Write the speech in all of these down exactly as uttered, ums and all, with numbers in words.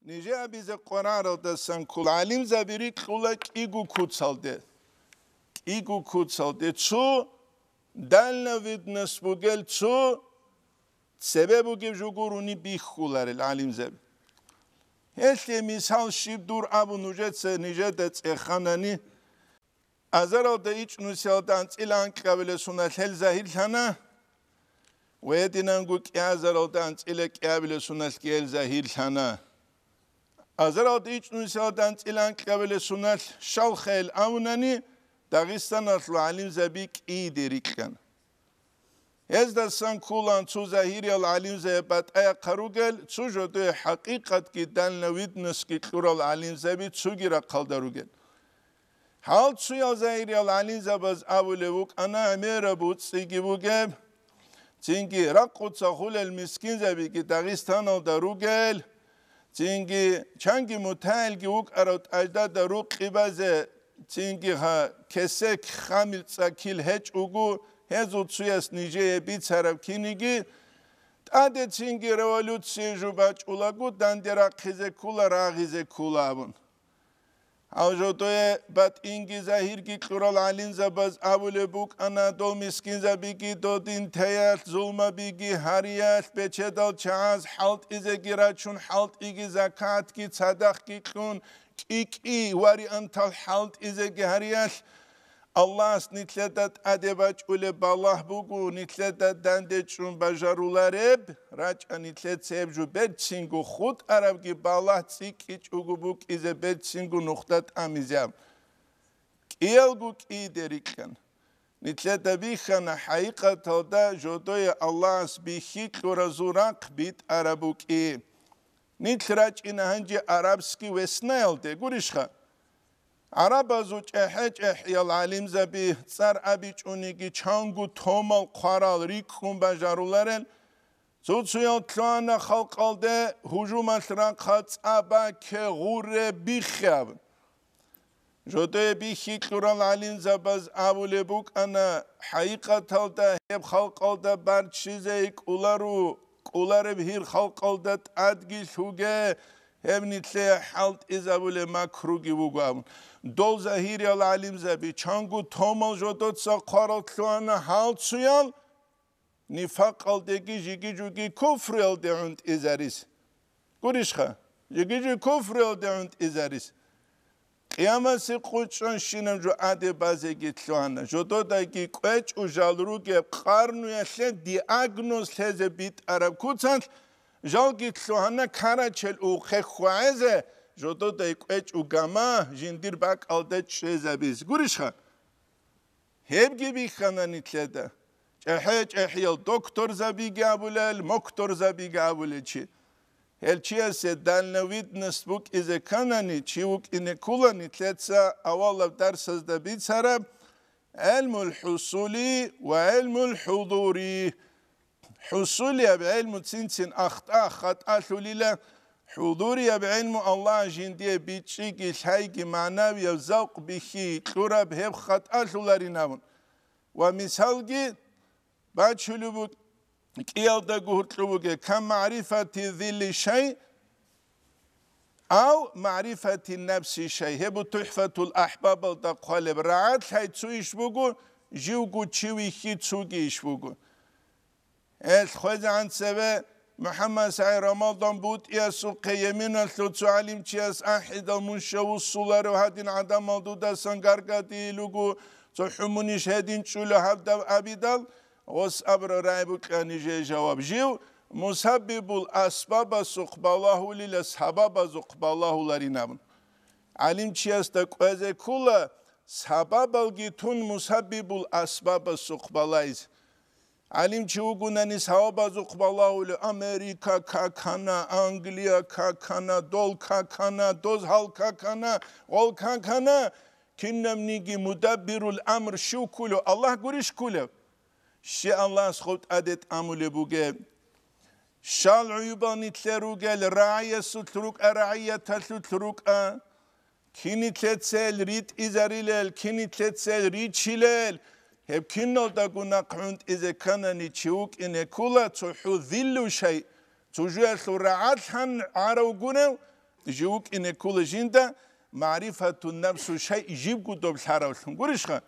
Нижее абизе къвараралдасан ккола гӀалимзаби рикьула кӀиго куцалде. КӀиго куцалде цо дальновидность бугел, цо цебе бугеб жо гурони бихьуларел гӀалимзаби. Гьелъе мисал щиб дур абун нужеца нижеда цӀеханани, азаралда ичӀнусиялда анцӀила анкьабилеб соналъ гьел загьирлъана, ва гьединанго кӀиазаралда анцӀила кӀиабилеб соналъги гьел загьирлъана. Азаралда ичӀнусиялда анцӀила анкьабилеб соналъ щалха гьел абунани, Дагъистаналъул гӀалимзаби кӀиде рикьана. Гьездасан кколаан цо загьириял гӀалимзаби батӀаяхъа ругел, цо жодое хӀакъикъатги дальновидностьги кьурал гӀалимзаби цоги рахъалда ругел. Гьал цоял загьириял гӀалимзабаз абулеб букӀана гӀемераб буцӀцӀиги бугеб, цинги ракъуца хулел мискинзабиги Дагъистаналда ругел, цинги чанги мутагӀилги вукӀарав тӀаждада рукъи базе, цинги гьа кесек хамил цӀакил гьечӀого, гьезул цояс нижее бицараб киниги, тӀаде цинги революция жо бачӀулаго данде рахъизе ккола, рагъизе ккола абун. Гьав жодое батӀинги загьирги кьурал гӀалимзабаз абулеб букӀана, дол мискинзабиги додин теялъ, зулмабиги гьариялъ, бечедал чагӀаз хӀалтӀизеги рачун, хӀалтӀиги закатги цадахъги кьун, кӀи-кӀи вариантал хӀалтӀизеги гьариялъ, Аллагьас нилъеда тӀаде бачӀулеб балагь буго, нилъеда данде чӀун бажарулареб, рачӀа нилъеца гьеб жо берцинго хутӀарабги балагь цӀикӀкӀичӀого букӀизе берцинго нухда тӀамизаб. КӀиялго кӀиде рикьана. Нилъеда бихьана хӀакъикъаталда жодое Аллагьас бихьи кьуразул рахъ битӀараб букӀи. Нилъ рачӀина гьанже арабский веснаялде, гурищха? ГӀарабазул чӀехӀе-чӀехӀиял гӀалимзаби цӀар абичӀониги чанго томал хъварал рикӀкӀун бажаруларел, цо-цоял лъугьана халкъалде гьужумалъ рахъа цӀа бакке гъурре биххе абун. Жодое бихьи кьурал гӀалимзабаз абулеб букӀана, хӀакъикъаталда гьеб халкъалда барччизе кӀоларо, кӀолареб гьир халкъалда тӀадги лъуге, гьеб нилъее хӀалтӀизабулеб макруги вуго абун. Дол загьириял гӀалимзаби чанго томал жодоца хъварал лъугьана гьал цоял, нифакъалдеги жиги-жуги куфруялде гӀунтӀизарис. Гурищха? Жиги-жуги куфруялде гӀунтӀизарис. Къиямасе къучӀанщинаб жо гӀаде базеги лъугьана. Жододаги кӀвечӀо жал ругеб къарнуялъе диагноз лъезе битӀараб куцалъ, жалги лъугьана карачел ухъе хьвагӀезе, жододай кӀвечӀо гама жиндир бакӀалда чӀезабиз. Гурищха? Гьебги бихьана нилъеда. ЧӀехӀе-чӀехӀиял докторзабиги абулел, мокторзабиги абулел чи. Гьел чиясе дальновидность букӀизе кканани, чи вукӀине ккола нилъеца авалаб дарсазда бицараб гӀелмул хӀусули ва гӀелмул хӀудури. ХӀусулияб гӀелму цин-цин ахтӀа хатӀалъулила, хӀудурияб гӀелму Аллагь жиндие бичӀчӀиги лъайги магӀнавияб завкъ бихьи кьураб гьеб хатӀалъуларин абун. Ва мисалги бачулеб букӀ-, кӀиялдаго гьоркьоб бугеб: «Кам маърифати зилли шай, ав маърифати нафси шай». Гьеб бу ТухӀфатул ахӀбабалда хъвалеб: рагӀад лъай цо иш буго, живго чи вихьи цоги иш буго. Гьел хвезегӀан цеве МухӀаммад СагӀид Рамадан БутӀиясухъе Йеменалъул цо гӀалимчияс ахӀидал мун щав вуссуларев гьадин гӀадамал дудасан гаргадиил руго, цохӀо мунищ гьедин чӀулев гьаб дав абидал, гъос абураб рагӀи букӀана нижее жаваб. Жив мусаббибул асбабасухъ балагьулила, сабабазухъ балагьуларин абун. ГӀалимчиясда кӀвезе ккола сабабалги тун мусаббибул асбабасухъ балайзе. ГӀалимчи вугунани сабабазухъ балагьулев: Америка какана, Англия какана, дол какана, доз гьал какана, гъол какана, кинабниги мудаббирул амр щив ккулев? Аллагь гурищ ккулев? Щай Аллагьас гъов тӀаде тӀамулеб бугеб? Щал гӀуюбал нилъер ругел, рагӀиясулъ рукӀа, рагӀияталъулъ рукӀа. Кинитлъецел ритӀизарилел, кинитлъецел ричилел, гьеб киналдаго нахъ гӀунтӀизе кканани чи вукӀине ккола, цохӀо зиллу шай, цо жоялъул рагӀалъан гӀарав гурев, жив вукӀине ккола жинда, магӀрифатун нафсу шай жибго доб лъаравлъун. Гурищха?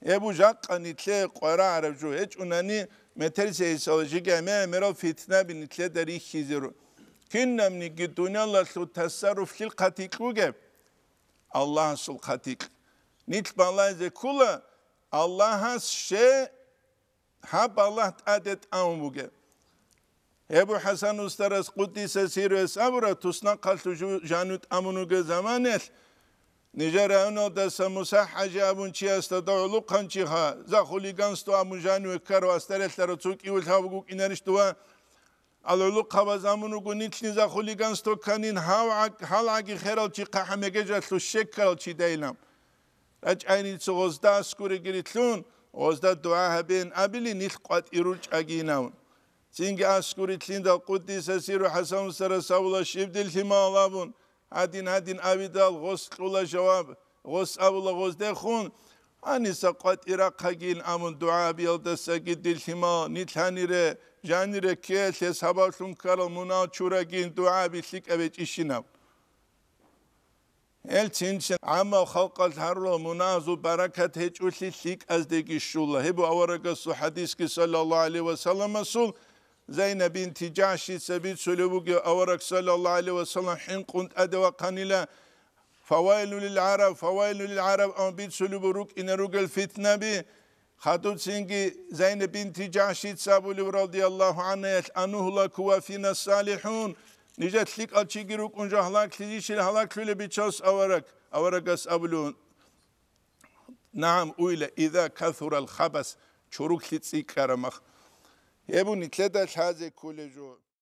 Гьеб жакъа нилъее къварагӀараб жо гьечӀунани, метерисейсала жиги гӀемерал фитнаби нилъеда рихьизе ру. Кинабниги дуниялалъул тасарруфлъил хъатикь вугеб? Аллагьасул хъатикь. Нилъ балагьизе ккола, Аллагьас ще гьаб Аллагь тӀаде тӀамун бугеб. Гьеб ХӀасан устарас къуддиса сирругьу абура, туснахъалъув жу-, жанив тӀамун вугев заманалъ, нижер районалдаса Муса ХӀажи абун чиясда дов гӀолохъанчи ха, за хулиганство абун жаниве ккарав астарелъарав цо кӀивулъ гьав вуго кӀинарищ дова? Ал гӀолохъабаз абун вуго, нилъни за хулиганство кканин, гьав гӀаг-, гьал гӀаги херал чи хъахӀа мегежалъу щеккарал чи дайилан. РачӀайница гъозда аскуриги рилълъун, гъозда дугӀа гьабеян абили, нилъ къватӀир ручӀагинав. Цинги аскури лъиндал къуддиса сирругьу ХӀасан устарас абула, щиб дир лъимал абун, гьадин-гьадин абидал, гъос кьула жаваб, гъос абула гъоздехун, гьаниса къватӀир рахъагин абун дугӀа гьабиялдасаги дир лъимал, нилъ гьанире, жанире ккеялъе сабаблъун ккарал мунагьал чурагин дугӀаби лъикӀаб гьечӀищинаб. Гьел цин-цин гӀаммал халкъалъ гьарурал мунагьазул баракат гьечӀолъи лъикӀаздеги щула. Гьеб аварагасул хӀадисги, саллаллагьу гӀалайгьи ва салламасул, Зайнаб бинти Жахьшица бицулеб бугеб, авараг, саллаллагьу гӀалайгьи ва саллам, хӀинкъун тӀаде вахъанила, «Фавайлу лил гӀараб, фавайлу лил гӀараб», амма бицулеб буго рукӀине ругел фитнаби, Хадуб цинги Зайнаб бинти Жахьшица абулев, радияллагьу гӀангьаялъ, «Анугьлаку ва фина салихӀун», нижер лъикӀал чиги рукӀун жо гьалаклъизищил гьалаклъулеб бичас авараг, аварагас абулев. НагӀам, уйла, иза касурал хабас, чуруклъи цӀикӀкӀараб мах. Гьеб нилъеда лъазе кколеб жо.